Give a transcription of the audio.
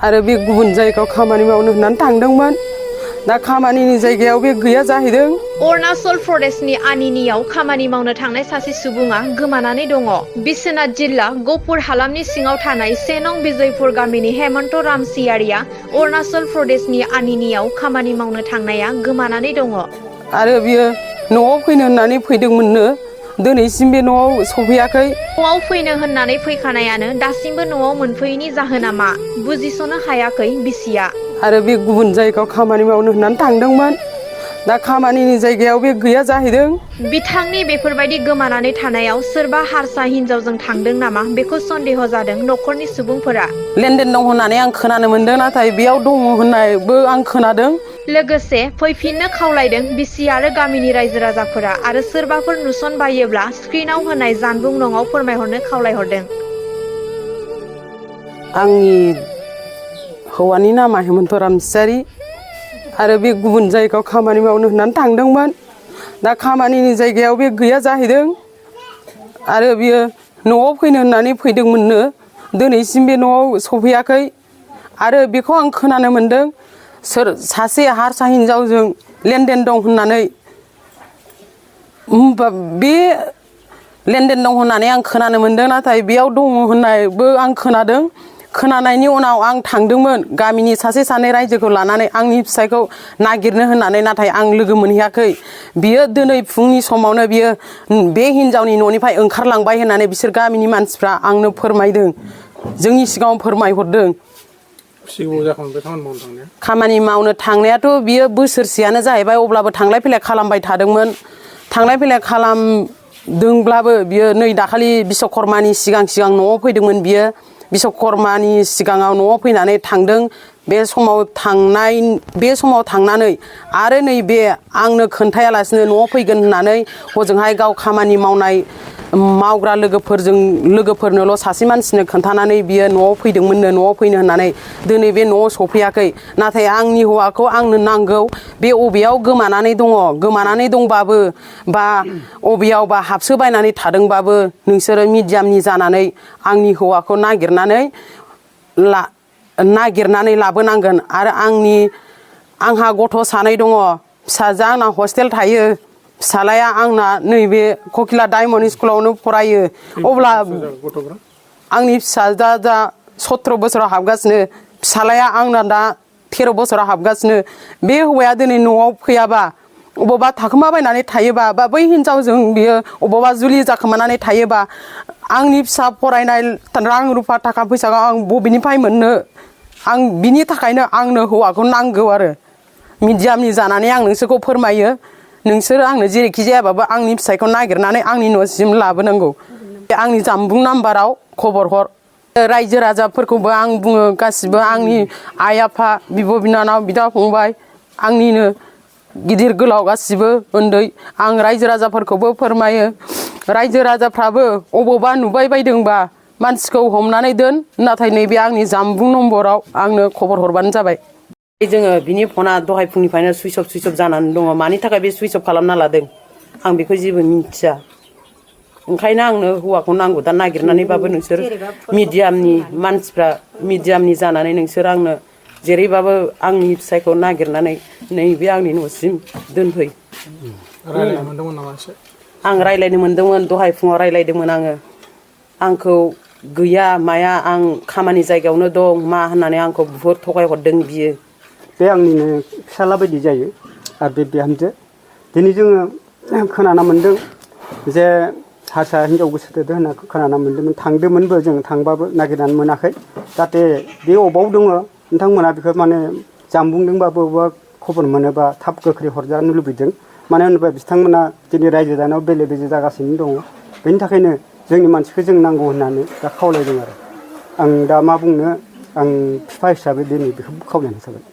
आरो बे गुबुन जायगायाव खामानि मावनो होननानै थांदोंमोन दा खामानिनि जायगायाव बे गैया जाहैदों। अरुणाचल प्रदेशनि आनिनियाव खामानि मावनो थांनाय सासे सुबुङा गोमानानै दङ। बिश्वनाथ जिल्ला गहपुर हालामनि सिङाव थानाय 1 नं बिजयपुर गामिनि हेमन्त रामसियारिया अरुणाचल प्रदेशनि आनिनियाव खामानि मावनो थांनाया गोमानानै दङ। आरो बियो न'आव फैनो होननानै फैदोंमोननो दिनैसिम बे न'आव सफैयाखै। न'आव फैनो होननानै फैखानायानो दासिमबो न'आव मोनफैयैनि जाहोना मा बुजिस'नो हायाखै बिसिया। आरो बे गुबुन जायगायाव खामानि मावनो होननानै थांदोंमोन दा खामानिनि जायगायाव बे गैया जाहैदों। बिथांनि बेफोरबायदि गोमानानै थानायाव सोरबा हारसा हिनजावजों थांदों नामा बेखौ सन्देह जादों न'खरनि सुबुंफोरा। लेनदेन दं होननानै आं खोनानो मोनदों नाथाय बेयाव दङ होननायबो आं खोनादों। लोगोसे फैफिननो खावलायदों बिसि आरो गामिनि रायजो राजाफोरा आरो सोरबाफोर नुसनबायोब्ला स्क्रिनाव होनाय जानबुं नङाव फोरमायहरनो खावलायहरदों। आंनि हौवानि नामा हेमन्त रामसियारि आरो बे गुबुन जायगायाव खामानि मावनो होननानै थांदोंमोन दा खामानिनि जायगायाव बे गैया जाहैदों। आरो बियो न'आव फैनो होननानै फैदोंमोननो दिनैसिम बे न'आव सफैयाखै। आरो बेखौ आं खोनानो मोनदों सासे हारसा हिनजावजों लेनदेन दं होननानै बे लेनदेन दं होननानै आं खोनानो मोनदों नाथाय बेयाव दङ होननायबो आं खोनादों। खोनानायनि उनाव आं थांदोंमोन गामिनि सासे सानै रायजोखौ लानानै आंनि फिसायखौ नागिरनो होननानै नाथाय आं लोगो मोनहैयाखै। बियो दिनै फुंनि समावनो बियो बे हिनजावनि न'निफ्राय ओंखारलांबाय होननानै बिसोर गामिनि मानसिफ्रा आंनो फोरमायदों जोंनि सिगाङाव फोरमायहरदों। खामानि मावनो थांनायाथ' बियो बोसोरसेयानो जाहैबाय अब्लाबो थांलाय फैलाय खालामबाय थादोंमोन। थांलाय फैलाय खालामदोंब्लाबो बियो नै दाखालि बिश्वकर्मानि सिगां न'आव फैदोंमोन बियो। बिश्वकर्मानि सिगाङाव न'आव फैनानै थांदों। बे समाव थांनानै आरो नैबे आंनो खोन्थायालासिनो न'आव फैगोन होननानै हजोंहाय गाव खामानि मावग्रा लोगोफोरनोल' सासे मानसिनो खोन्थानानै बियो न'आव फैदोंमोननो न'आव फैनो होननानै दिनै बे न'आव सफैयाखै। नाथाय आंनि हौवाखौ आंनो नांगौ बे अबेयाव गोमानानै दंबाबो बा अबेयावबा हाबसो बायनानै थादोंबाबो नोंसोरो मिडियामनि जानानै आंनि हौवाखौ नागिरनानै लाबोनांगोन। आरो आंहा गथ' सानै दङ फिसाजोआ आंना हस्टेल थायो। फिसालाया आंना नैबे ककिला डायमन्ड स्कुलावनो फरायो। अब्ला आंनि फिसाजोआ दा 17 बोसोराव हाबगासिनो फिसालाया आंना दा 13 बोसोराव हाबगासिनो। बे हौवाया दिनै न'आव फैयाबा अबावबा थाखोमाबायनानै थायोबा बा बै हिनजावजों बियो अबावबा जुलि जाखोमानानै थायोबा आंनि फिसा फरायनाय रां रुफा थाखा फैसाखौ आं बबेनिफ्राय मोननो। आं बिनि थाखायनो आंनो हौवाखौ नांगौ। आरो मिडियामनि जानानै आं नोंसोरखौ फोरमायो नोंसोरो आंनो जेरैखि जायाबाबो आंनि फिसायखौ नागिरनानै आंनि न'सिम लाबोनांगौ। आंनि जानबुं नाम्बाराव खबर हर। रायजो राजाफोरखौबो आं बुङो गासिबो आंनि आइ आफा बिब' बिनानाव बिदा फंबाय आंनिनो गिदिर गोलाव गासिबो उन्दै आं रायजो राजाफोरखौबो फोरमायो। रायजो राजाफ्राबो अबावबा नुबाय बायदोंबा मानसिखौ हमनानै दोन नाथाय नैबे आंनि जानबुं नम्बराव आंनो खबर हरबानो जाबाय। जोङो बिनि फना दहाय फुंनिफ्रायनो सुइस अफ जानानै दङ। मानि थाखाय बे सुइस अफ खालामना लादों आं बेखौ जेबो मिथिया। ओंखायनो आंनो हौवाखौ नांगौ दा नागिरनानैबाबो नोंसोर मिडियामनि मानसिफ्रा मिडियामनि जानानै नोंसोर आंनो जेरैबाबो आंनि फिसायखौ नागिरनानै नैबे आंनि न'सिम दोनफै। आं रायज्लायनो मोनदोंमोन दहाय फुङाव रायज्लायदोंमोन आङो। आंखौ गैया माया आं खामानि जायगायावनो दं मा होननानै आंखौ बुहुद थगायहरदों बियो। बे आंनिनो फिसाला बायदि जायो आरो बे बिहामजो। दिनै जोङो खोनानो मोन्दों जे हारसा हिनजाव गोसोथोदों होनना खोनानो मोन्दोंमोन। थांदोंमोनबो जों थांबाबो नागिरनानै मोनाखै। जाहाथे बे अबाव दङ नोंथांमोना बेखौ माने जानबुंजोंबाबो बबेबा खबर मोनोबा थाब गोख्रै हरजानो लुबैदों। मानो होनोबा बिथांमोना दिनै रायजो जानायाव बेले बेजे जागासिनो दङ। बेनि थाखायनो जोंनि मानसिखौ जों नांगौ होननानै दा खावलायदों। आरो आं दा मा बुंनो आं बिफा हिसाबै दिनै बेखौ खावलायनाय जाबाय।